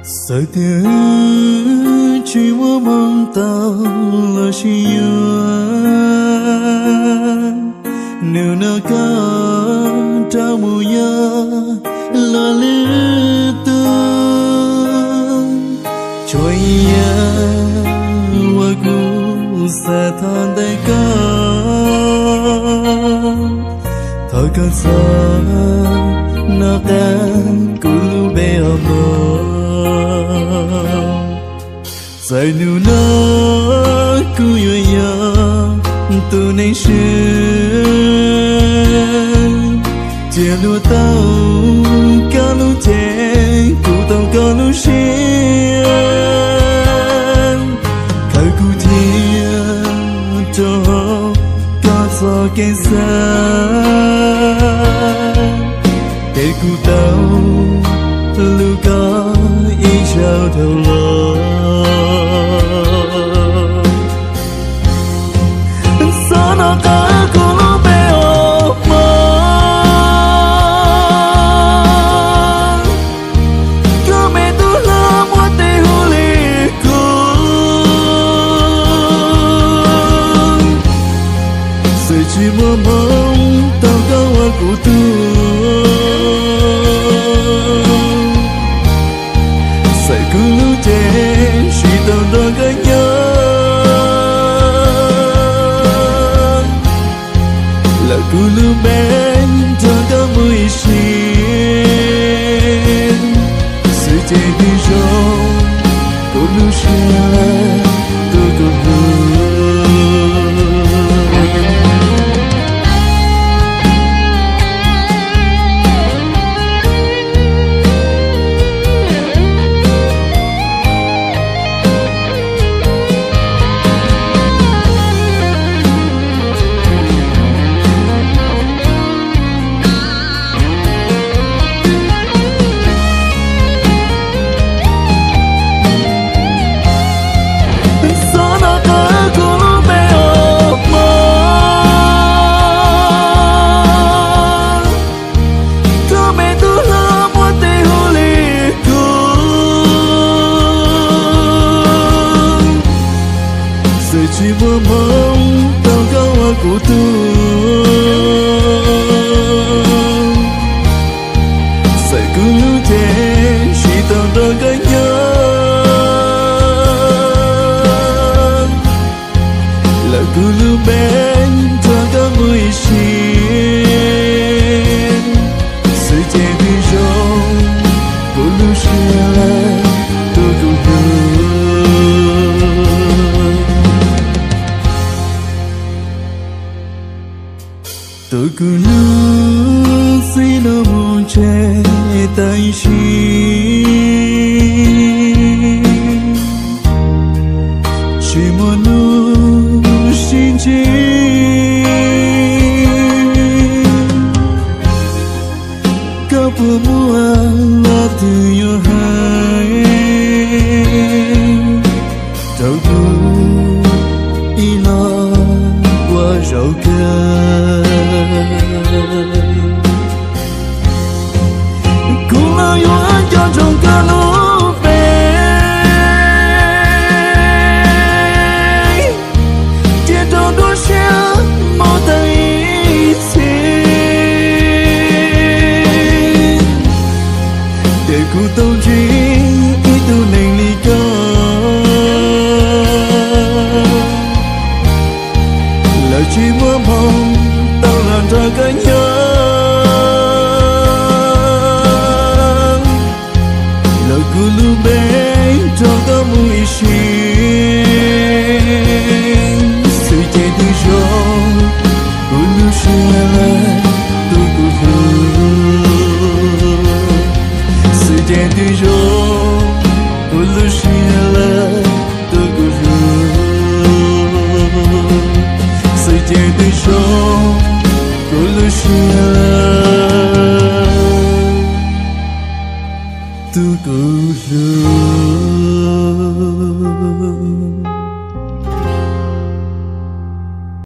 Txawm tias tsis muaj hmoo tau los sis yuav, hnub no koj rov mus yos luag lwm tus. Tsuas yog uas kuv xav thov ntawm koj, thov koj txhob nco qab kuv lub npe os mog. Txawm hnub no kuv yuav yog tus neeg swb, cia luag tau koj lub cev, kuv tau koj lub siab, khaws kuv thiab rau koj txoj kev xav, ces kuv tau hlub koj ib zaug dhau los. Txhob nco qab kuv lub npe os mog, koj me tub hlob muaj tes hu li kuv. Txawm tsis muaj hmoo tau koj ua kuv tug, txawm kuv lub cev tsis tau nrog koj nyob, lawm kuv lub npe nrog koj mus ib sim. Xwm ces twb zoo kuv lub siab, tus kuv hlub. Txhob nco qab kuv lub npe os mog, koj me tub hlob muaj tes hu li kuv. Txawm tsis muaj hmoo tau koj ua kuv tug, txawm kuv lub cev tsis tau nrog koj nyob, lawm kuv lub npe nrog koj mus ib sim. Xwm ces twb zoo kuv lub siab, tus kuv hlub. Tus kuv hlub, txij no mus tseg tam sim, tsis muaj hnub sib ntsib. Koj puas muaj lo twg yuav hais rau kuv ib los ua zaum kawg? Kuv los yuav nco ntsoov koj lub npe, cia rau nruab siab mus tag ib txhis. Ces kuv tau ntsib ib tug neeg li koj, lawv tsis muaj hmoo tau los nrog koj nyob, lawm kuv lub npe nrog koj mus ib sim. Xwm ces twb zoo kuv lub siab, tus kuv hlub. Xwm ces twb zoo kuv lub siab, tus kuv hlub. Xwm ces twb zoo kuv lub siab, tus kuv hlub.